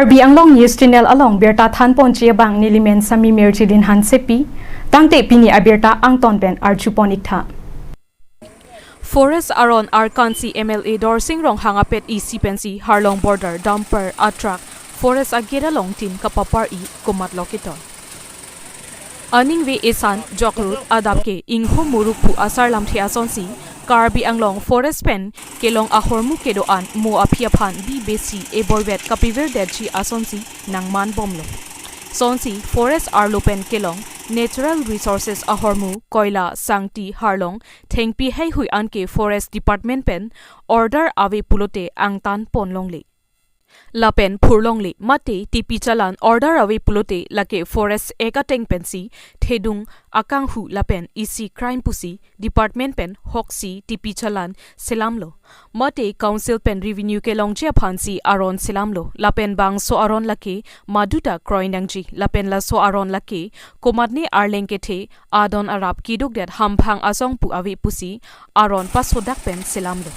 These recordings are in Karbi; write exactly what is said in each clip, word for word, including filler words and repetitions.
Karbi Anglong News Channel along birta thanponji abang nelimen Sami Mirjilin Hansepi, tangte pini abirta angton pen arjupon iktha. Forest aron arkansi M L A Dorsing Ronghang apet isi pensi Harlong border dumper a-truck forest a-gate along tin kapapar-i komatlo keton. Aningve esan jokrut adap ke inghum muruk pu asar lamthe asonsi Karbi Anglong forest pen kelong ahormu kedo-an mo aphi aphan bi besi eborvet kapivirdetji asonsi nangmanbomlo. Sonsi forest arlo pen kelong natural resources ahormu koila, sangti, harlong, thengpi heihui anke forest department pen order ave pulote angtan ponlongle. Lapen phurlongle mate T P challan order ave pulote lake forest act ateng pensi thedung akanghu lapen isi crime pusi department pen hoksi T P challan selamlo. Mate council pen revenue kelongji aphansi aron selamlo. Lapen bangso aron lake maduta kroi nangji. Lapen laso aron lake komatne arleng kethe adon arap kidukdet hamphang asong pu ave pusi aron pasodak pen selamlo.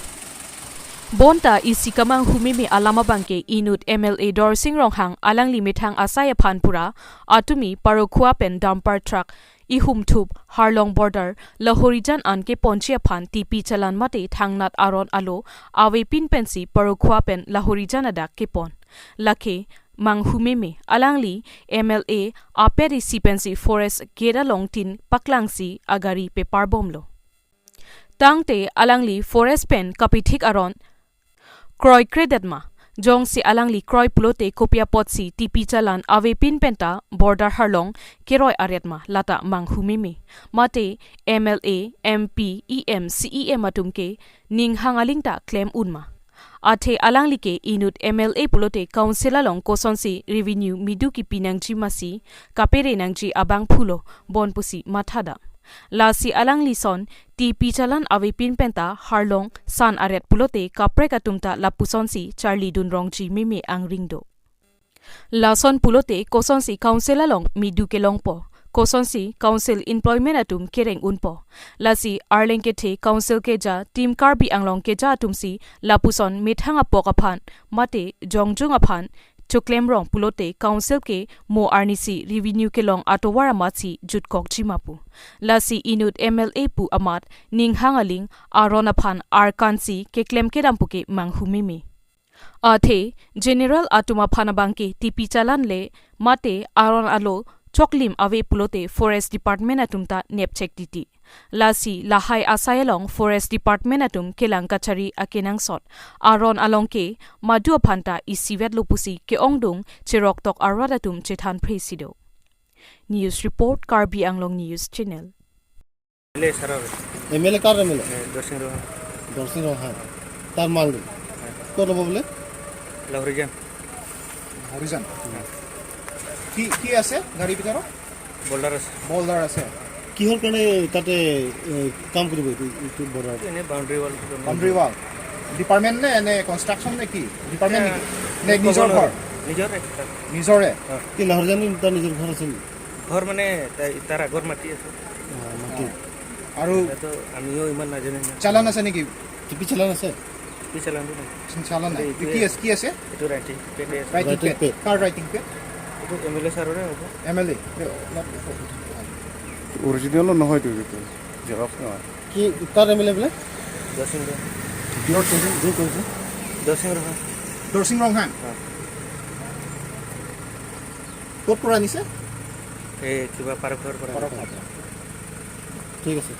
Bonta isi kamanghu meme alam abangke inut M L A Dorsing Ronghang alangli methang asai aphan pura atumi Parokhowa pen dumper truck ihumthup Harlong border Lahorijan an keponji aphan T P challan mate thangnat aron alo avepin pensi Parokhowa pen Lahorijan adak kepon. Lake manghu meme alangli M L A apet isi pensi forest gate along tin paklangsi agari peparbomlo. Tangte alangli forest pen kapithik aron kroikredet ma, jongsi alangli kroi pulote kopi apotsi T P challan avepin penta border harlong keroi aret ma, lata manghu meme. Mate M L A, M P, E M, C E M atum ke ninghang aling ta klem un ma. Athe alangli ke inut M L A pulote council along kosonsi revenue midu kipi nangji masi kapere nangji abang phulo bon pusi mathadam. Lasi alangli son T P challan avepin penta harlong san aret pulote kaprek atum ta lapusonsi charlidun rongji meme angring do. Lason pulote kosonsi council along midu kelongpo, kosonsi council employment atum kereng unpo. Lasi arleng kethe council keja, Team Karbi Anglong keja atumsi lapuson methang apok aphan mate jongjung aphan choklem rong pulote council ke mo arnisi revenue kelong atovar amatsi jutkokji ma pu. Lasi inut M L A pu amat ninghang aling aron aphan arkansi keklem kedam pu ke manghu meme. Athe general atum aphan abangke T P challan le mate aron alo choklim ave pulote forest department atum ta nepchek titi. Lasi lahai asai along forest department atum kelang kachari akenangsot aron along ke madu aphan ta isivetlo pusi ke-ongdung cheroktok arat atum chethan phresi do. News report, Karbi Anglong News Channel. M L A sir ave. M L A kar M L A? Eh, Dorsing Ronghang. Dorsing Ronghang. Tar mang dun. Kor lobo bole? Lahorijan. Lahorijan. কি, কি আছে গাড়ীৰ ভিতৰত? Boulder আছে। Boulder আছে। কিহৰ কাৰণে তাতে, এ, কাম কৰিব এইটো, এইটো বৰ্ডাৰ? এনে boundary wall. Boundary wall. Department নে, নে কনষ্ট্ৰাকশ্যন নে কি? ডিপাৰ্টমেণ্ট নেকি? নে এতিয়া নিজৰ ক'ব ঘৰ? নোৱাৰোঁ। নিজৰে। নিজৰে? হয়। কি লাহৰিজান তাৰ নিজৰ ঘৰ আছে নেকি? ঘৰ মানে তাই, তাৰ আগৰ মাটি আছে। অ, মাটি। আৰু এতিয়াতো আমিও ইমান নাজানো না। চালান আছে নেকি? টিপি চালান আছে? টিপি চালানটো নাই। চালান নাই। এইটোৱে কি আছে, কি আছে? এইটো ৰাইটিং পেডে আছে। Writing pad. Writing pad. কাৰ ৰাইটিং পেড? এইটো এম এল এ ছাৰৰে হ'ব। এম এল এ? অৰিজিনেলো নহয়তো এইটো। জেৰক্স নহয়। কি, কাৰ এম এল এ বোলে? দৰসিং ৰংহাং। দৰসিং, দূৰ কৰিছে। দৰসিং ৰংহাং। দৰসিং ৰংহাং। হয়। ক'ত পৰা আনিছে? এই কিবা পাৰঘৰ পৰা। পাৰঘৰ পৰা। ঠিক আছে।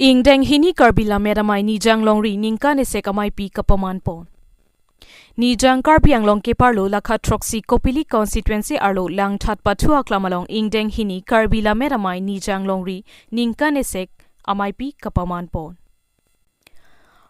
Ingdeng hini Karbi Lammet Amei Nijang Longri ningkan esek ameipi kapaman pon. Nijang Karbi Anglong keparlo lakha throksi Kopili constituency arlo Langthat Pathu aklam along ingdeng hini Karbi Lammet Amei Nijang Longri ningkan esek ameipi kapaman pon.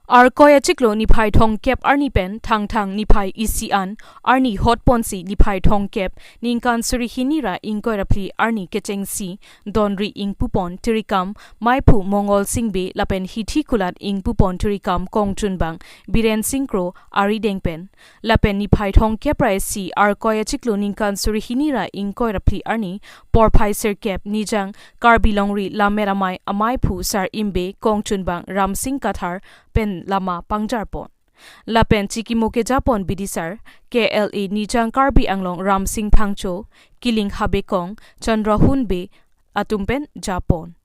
Arkoi achiklo niphai thomkep arni pen Thangthang niphai isi an arni hotponsi niphai thomkep ningkan suri hini ra ingkoi ra phli arni kechengsi Donri ingpupon Tirikam Maiphu Mongol Sing Bey lapen Hithi Kulat ingpupon Tirikam Kongchunbang Biren Sing Kro arideng pen lapen niphai thomkep ra isi Arkoi achiklo ningkan suri hini ra ingkoi ra phli arni porphai sirkep Nijang Karbi Longri Lammet Amei Amaiphu Sar Imbe Kongchunbang Ramsing Kathar pen lama pangjarpon. Lapen chikimo kejapon bidisar K L A Nijang Karbi Anglong Ramsing Phangcho, Kiling Habekong, Chandra Hunbe atum pen japon.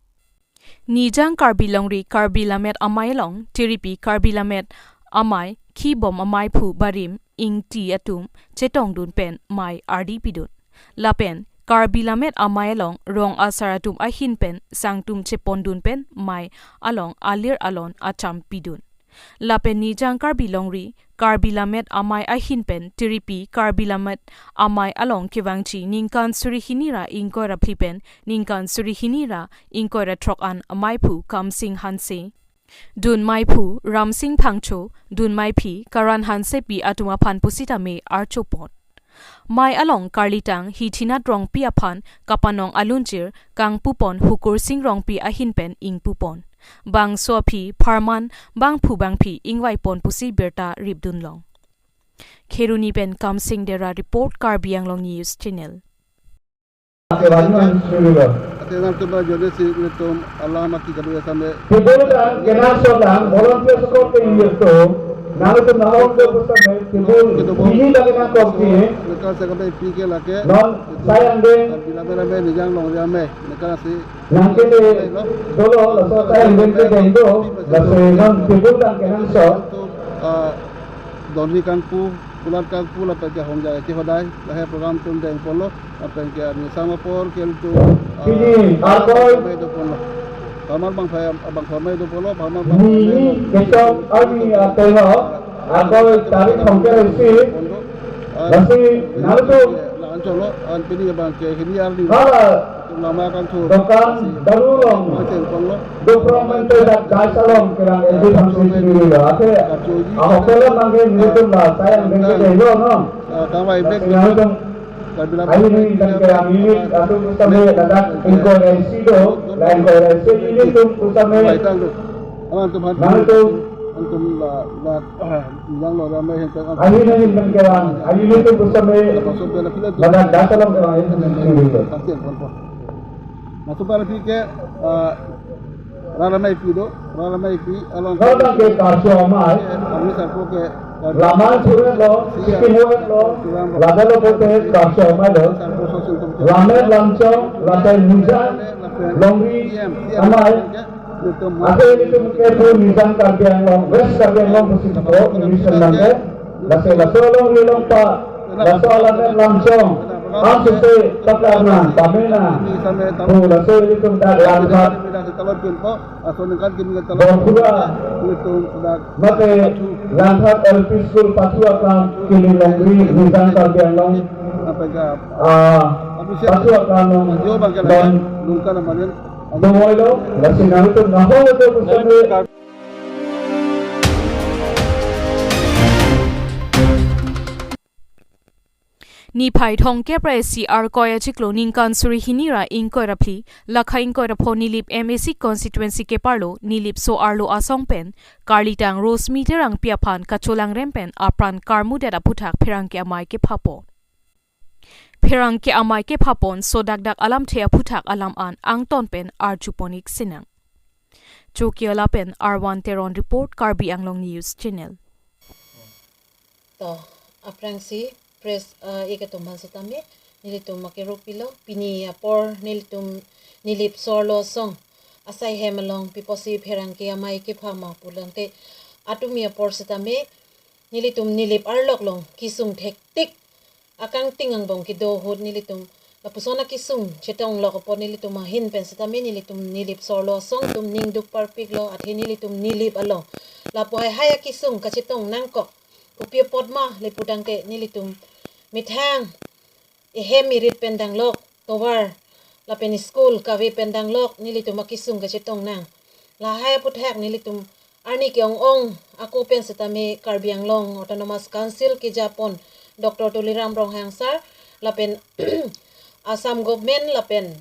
Nijang Karbi Longri Karbi Lammet Amei along tiripi Karbi Lammet Amei Khibom Amaiphu Barim Ingti atum chetongdun pen mei ardi pidun. Lapen Karbi Lammet Amei along rong asar atum ahin pen sangtum chepondun pen mei along alir alon acham pidun. Lapen Nijang Karbi Longri Karbi Lammet Amei ahin pen tiripi Karbi Lammet Amei along kevangji ningkan suri hini ra ingkoi ra phli pen ningkan suri hini ra ingkoi ra throk an Amaiphu Kamsing Hanse, Dun Maiphu Ramsing Phangcho, Dun Maiphi Karan Hansepi atum aphan pusitame archopon. Mei along karlitang Hithinat Rongpi aphan kapanong alunjir kangpupon Hukur Sing Rongpi ahin pen ingpupon. Bangso aphi pharman bangphu bangphi ingvaipon pusi birta ripdunlong. Kheroni pen Kamsing Dera report, Karbi Anglong News Channel. Ate nangtum ba jone si nangtum alam aki kadu ya sampai. Tebul dan kenangsot lang volunteer sokok ke yeto. Nangtum nahok do pusame tebul ini lagi nangkok di. Neka sa kabe pike lake. Non sayang ding. Bila mera me Nijang Longri Amei. Neka si. Nangke de dolo laso sayang ding ke deng do. Laso non tebul dan kenangsot. Ah, Donri kangpu, kulat kangpu lapen ke hongja ke hodai, lahai program atum dengponlo, lapen ke arni sang apor ke ilitum, ah, pini Arkoi. Pharman bangphai, bangphai mai doponlo, pharman bangphai mai. Ni kechok arni atelo, Arkoi tarik thomkep isi, ah, lasi nangtum la-anchotlo, an pini abang ke hini arni. Hala. Lama kan thu. Dokan daru along. Macam panglo. Doprom mente dak dais along kelang edu thamsi sini lo. Ate, ahok pela mangke nelitum la sayang dengke denglo, no? Ah, kang wai bek. Nelitum. Ahi ni dan kelang ini, atum pusame ladak ingkoi ra isi do, la ingkoi ra isi nelitum pusame. Baik, tang tu. Aman tu, man tu. Nangtum. Antum la, la, ah, Nijang Longri Amei ahin pen. Ahi na ahin pen kelang, ahi nelitum pusame. Ladak dais along kelang, ahi nelitum. Pasti yang pon pon. Masuk pada pi ke, ah, Rara Meipi do, Rara Meipi, along. Rara ke Karcho Amei. Kami sarpo ke. Lama surat lo, sikim surat lo, lada lo pote Karcho Amei lo. Sarpo sosin tum. Lammet Lamchong, lapen Nijang Longri Amei. Ate ilitum ke pu Nijang Karbi Anglong, West Karbi Anglong pusi ko, English nangke, lasi laso along ri along pa, laso alam Lamchong, ang sese pakarna, pamena, pu laso ilitum dak Langphat, Borpura, mate Langphat L P School pathu aklam, Kiling Longri, Nijang Karbi Anglong, ah, pathu aklam, non, Domoilo, lasi nangtum nahok do pusame. Niphai thomkep ra isi Arkoi achiklo ningkan suri hini ra ingkoi ra phli, lakha ingkoi ra pho Nilip M A C constituency keparlo, Nilip so-arlo asong pen, karlitang Rosemi Terangpi aphan kacholangrem pen apran karmudet aphuthak pherangke amei kephapon. Pherangke amei kephapon sodakdak alamthe aphuthak alam an angton pen arjupon-ik sinang. Chokihola pen Arwan Teron report, Karbi Anglong News Channel. To, aphrangsi press, ah, ik atum aphan setame, nelitum make rupilo, pini apor nelitum Nilip so-arlo asong asai hem along pi apotsi pherangke amei kepha ma pulang te, atumi apor setame, nelitum Nilip arlok along kesung thektik, akangting angbong kedo ahut nelitum lapuson akesung chetonglok apot nelitum ahin pen setame nelitum Nilip so-arlo asong atum ning duk parpiklo, athe nelitum Nilip along lapu haihai akesung kachetong nangkok. Kopi apot ma le putangte nelitum methang, ehem erit pen danglok, tovar lapen school kave pen danglok nelitum akesung kachetong nang. Lahai aphuthak nelitum arni ke-ong-ong ako pen setame Karbi Anglong Autonomous Council kejapon Doctor Tuliram Ronghang sir lapen Assam government lapen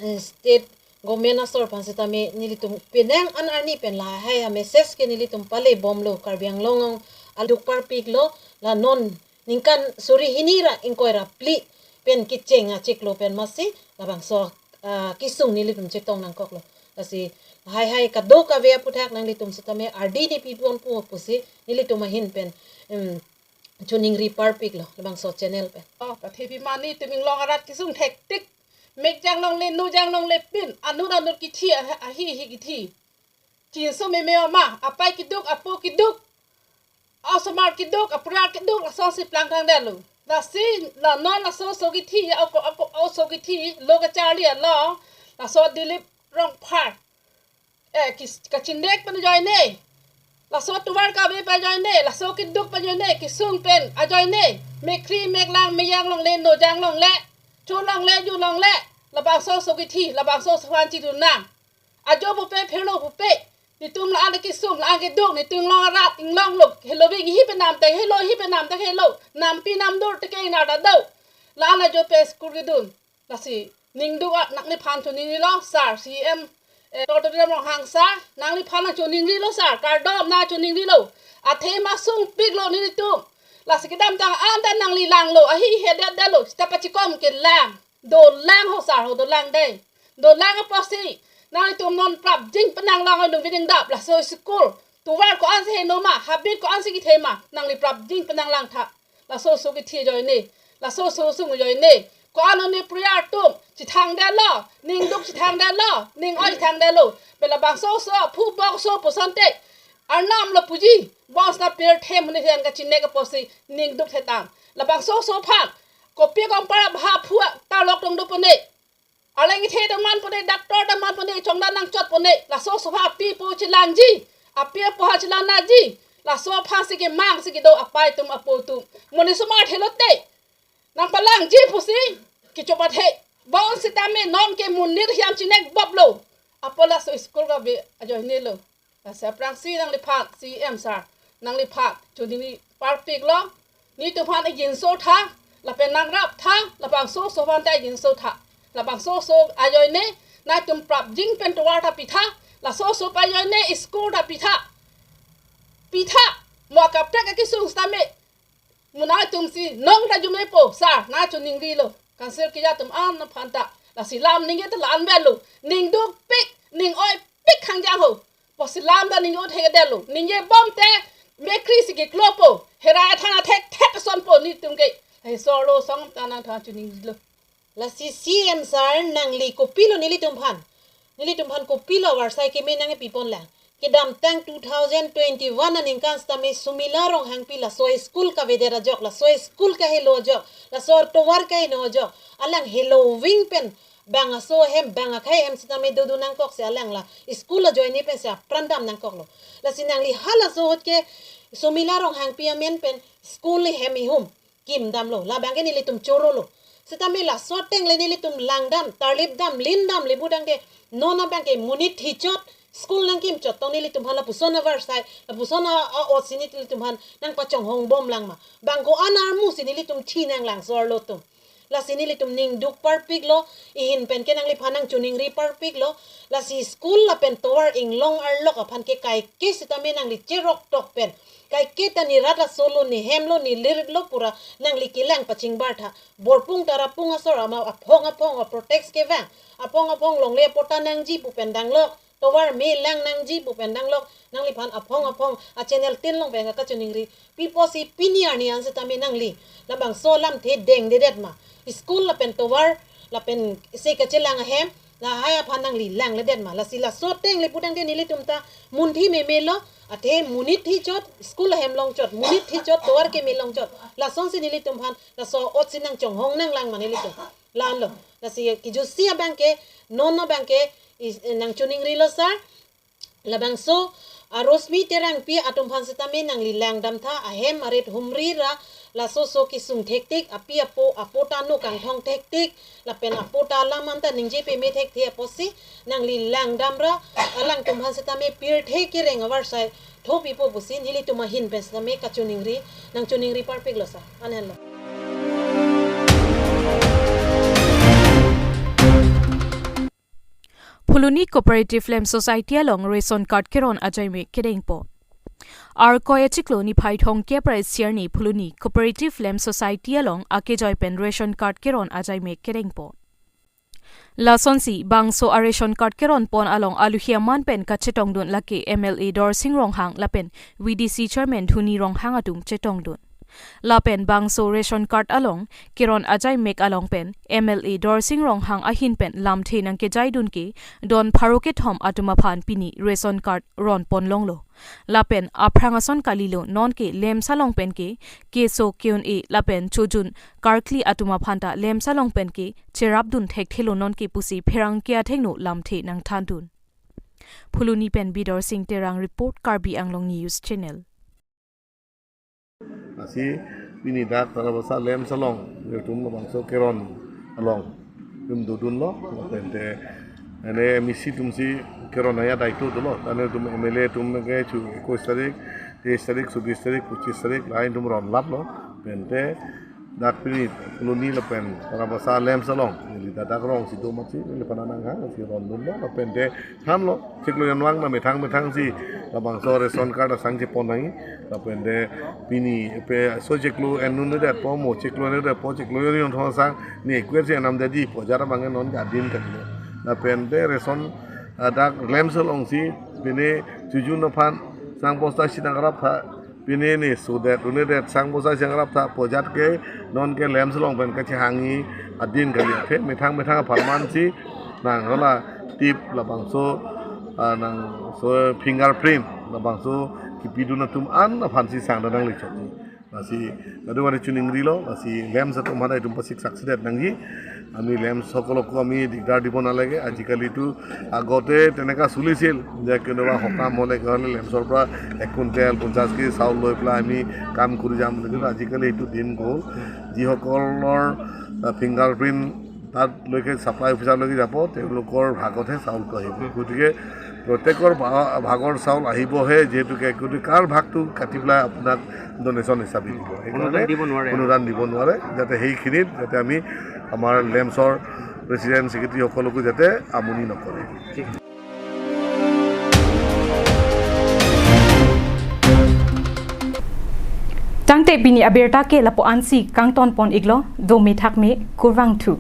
eh, state government asor aphan setame nelitum penang an arni pen lahai a message ke nelitum pale bomlo, Karbi Anglong ong aduk parpiklo, la non ningkan suri hini ra ingkoi ra phli pen kecheng achiklo pen masi labangso ah, kesung nelitum chetong nangkoklo. Lasi hai hai kadokave aphuthak nanglitum setame ardi ni pipon pu pusi nelitum ahin pen em, choningri parpiklo labangso channel pen. Oh, pathepi mani tuming long arat kesung thektik. Mek janglongle, nu janglongle pin. Anut anut kithi, ahi ahi kithi. Chinso meme ma, apai keduk, apo keduk, asomar keduk, apura keduk, lasonsi plangthang detlo. Lasi la non laso so kithi, ako ako o so kithi, lo kacharli along, laso Dilip Rongphar. Eh, kis- kachinek pen ajoine. Laso tovar kave pen ajoine, laso keduk pen ajoine, kesung pen ajoine. Mekkri, meklang, meyang longle, nu janglongle, cho longle, ju longle. Labangso so kithi, labangso so aphan chidun nang. Ajo pupe, phelo pupe. Netum la-an kesung, la-an keduk, netum long arat, inglong luk, helo ving hi penam ta helo, hi penam ta helo. Nampi namdur teke ina ta do. La-an ajo pen school kedun. Lasi ningduk a nangliphan choningrilo sir, C M, eh, Doctor Tuliram Ronghang sir, nangliphan choningrilo sir, kardom na choningrilo. Athema sungpiklo nelitum. Lasi kedamtang an ta nangli langlo, ahi hedet detlo, sita pachikom kelang. Dolang ho sir ho, dolang dei. Dolang apotsi nanglitum non prapjin penang lang nung biding dap, laso school. Tovar ko-ansi heno ma, habit ko-ansi kethe ma, nangli prapjin penang langtha. Laso so kithi ajoine, laso so sung ajoine. Ko-an ne prayer atum chethang detlo, ningduk chethang detlo, ning-oi chethang detlo. Pen labangso so phu bok so pusonte arnam lo puji. Bos na pirthe muni hen kachinek apotsi ningduk thetang. Labangso so aphan kopi kompar abha phu ta lok tong do pone. Arleng ithe ta man pone, doctor ta man pone, chongda nangchot pone, laso so aphan api apo chelangji, api apo ha chelang naji, laso aphansi kemangsi kedo apai atum apo atum. Muni sumar thelote, nangpalangji pusi, kecho pathe, bonsitame non ke monit hiam chinek boblo, apo laso school kave ajoinelo. Lasi aphrangsi nangliphan, C M sir, nangliphan choningri parpiklo, netum aphan aginso tha, lapen nangrap tha, labangso so aphan ta aginso tha. Labangso so ajoine, netum prapjin pen tovar ta pitha, laso so pen ajoine school ta pitha. Pitha, mo akaprek akesung sitame, mo nangtumsi nong ta jumepo, sir, na choningrilo. Council keja atum an aphan ta, lasi lam ningje ta la-an avelo, ningdukpik, ning-oipik hangjang ho. Pusi lam ta ningje thekdetlo. Ningje bomte, mekkri si keklopo. Herai athana thekthek asonpo netum ke. He sorlo song ta nangthan choningrilo. Lasi C M sir nangli kopilo nelitum aphan. Nelitum aphan kopilo avarsai keme nangpipon lang. Kedamtang two thousand twenty-one aningkan sitame Sumila Ronghangpi laso school kavedet ajok, laso school kahelo ajok, laso tovar kaheno ajok. Alang helo ving pen bang aso ahem, bang akhei ahem sitame dodu nangkoksi alang la school ajoine pensi apran dam nangkoklo. Lasi nangli halaso ahut ke Sumila Ronghangpi amen pen school ahem ihum kim damlo, labang ke nelitum chorolo. Sitame laso ateng le nelitum langdam, tarlip dam, lin dam, le budang ke non abang ke monit hichot, school nangkimchot tong nelitum aphan lapuson avarsai, lapuson a, a, ot si nelitum aphan nangpachonghong bom lang ma. Bang ko-an armu si nelitum thi nanglang sorlo atum. Lasi nelitum ningduk parpiklo, ihin pen ke nangliphan nangchoningri parpiklo, lasi school lapen tovar inglong arlok aphan ke kaike sitame nangli cherok tok pen. Kaike ta ne rat asolo, ne hemlo, ne liritlo pura nangli kelang pachingbar tha. Borpung tarapung asor ama aphong aphong a protest kevang. Aphong aphong longle apota nangji pu pen danglok. Tovar me lang nangji pu pen danglok. Nangliphan aphong aphong a channel tin along pen kachoningri. Pi apotsi pini arni an sitame nangli labangso alamthe dengdedet ma. School lapen tovar lapen se kachelang ahem lahai aphan nangli langledet ma. Lasi laso ateng le budang de nelitum ta munthi memelo, athe monit hichot, school ahem longchot, monit hichot, tovar keme longchot. Lasonsi nelitum aphan laso ot si nangchonghong nanglang ma nelitum. La-anlo. Lasi kejutsi abang ke, non abang ke, is- nangchoningrilo sir. Labangso A Rosmi Terangpi atum aphan setame nangli langdamtha, ahem arit humri ra laso so kesung thektik, api apo, apo ta no kangthong thektik, lapen apo ta alam anta ningje peme thekthe apotsi nangli langdam ra alangtum aphan setame pirthe kereng avarsai thopipo pusi nelitum ahin pen setame kachiningri, nangchiningri parpiklo sir. Anhenlo. Phuloni Cooperative Lamps Society along ration card keron ajaimek kedengpo. Arkoi achiklo niphai thomkep ra isi arni Phuloni Cooperative Lamps Society along akejoi pen ration card keron ajaimek kedengpo. Lasonsi bangso a ration card keronpon along aluhi aman pen kachetongdun lake M L A Dorsing Ronghang lapen V D C Chairman Dhoni Ronghang atum chetongdun. Lapen bangso ration card along keron ajaimek along pen M L A Dorsing Ronghang ahin pen lamthe nangkejaidun ke don pharo kethom atum aphan pini ration card ronpon longlo. Lapen aphrang ason kalilo, nonke lamps along pen ke keso ke-un-e lapen chojun karkli atum aphan ta lamps along pen ke cherapdun thekthelo nonke pusi pherangke athengno lamthe nangthandun. Phuloni pen Bidorsing Terang report, Karbi Anglong News Channel. Lasi pini dak Tarabasa lamps along, netum labangso keron along netum dodunlo, lapen te ene M E C atumsi keron ajai daito dolo, ta netum M L A atum ke chu ekis tarik, teis tarik, chobis tarik, pochis tarik, lahai netum ronlaplo, lapen te dak pini Phuloni lapen Tarabasa lamps along, neli dak dak rongsi do mati, neliphan nanghang, si rondunlo, lapen te thanlo, chiklo envang na methang methangsi labangso ration card asang chepon nangji, lapen te pini pe so chiklo en-un-edetpo, mo chiklo en-un-edetpo, chiklo en-un-thom asang ne ekwet si enam dadi pu ajat abang non ke adin kalilo. Lapen te ration, ah, dak lamps alongsi pini chojun aphan sang bosta si nangraptha, pini ne sodet, un-edet, sang bosta si nangraptha pu ajat ke nonke lamps along pen kachehangji adin kali, athe methang methang apharman si nang hala tip labangso, ah, nang so fingerprint labangso kipidun atum an aphansi sangdam nanglechotji. Lasi kadokave chiningrilo, lasi lamps atum aphan itum pasik succeeded nangji. আমি লেম্পছ সকলকো আমি দিগদাৰ দিব নালাগে। আজিকালিতো আগতে তেনেকা চলিছিল যে কোনোবা সকাম হ'লে, কি হ'লে লেম্পছৰ পৰা এক কুইণ্টেল, পঞ্চাছ কেজি চাউল লৈ পেলাই আমি কাম কৰি যাম বুলি। কিন্তু আজিকালি সেইটো দিন গ'ল। যিসকলৰ, আহ, ফিংগাৰপ্ৰিণ্ট তাত লৈকে ছাপ্লাই অফিচাৰলৈকে যাব, তেওঁলোকৰ ভাগতহে চাউলটো আহিব। গতিকে প্ৰত্যেকৰ ভা-, ভাগৰ চাউল আহিবহে, যিহেতুকে গতিকে কাৰ ভাগটো কাটি পেলাই আপোনাক ডনেশ্যন হিচাপে দিব। সেইকাৰণে অনুদান দিব নোৱাৰে। অনুদান দিব নোৱাৰে, যাতে সেইখিনিত যাতে আমি আমাৰ লেম্পছৰ প্ৰেচিডেণ্ট, ছেক্ৰেটাৰী সকলকো যাতে আমনি নকৰে। Tangte pini abirta ke lapu-ansi kangtonpon-iklo, do methak me, kurvangthu.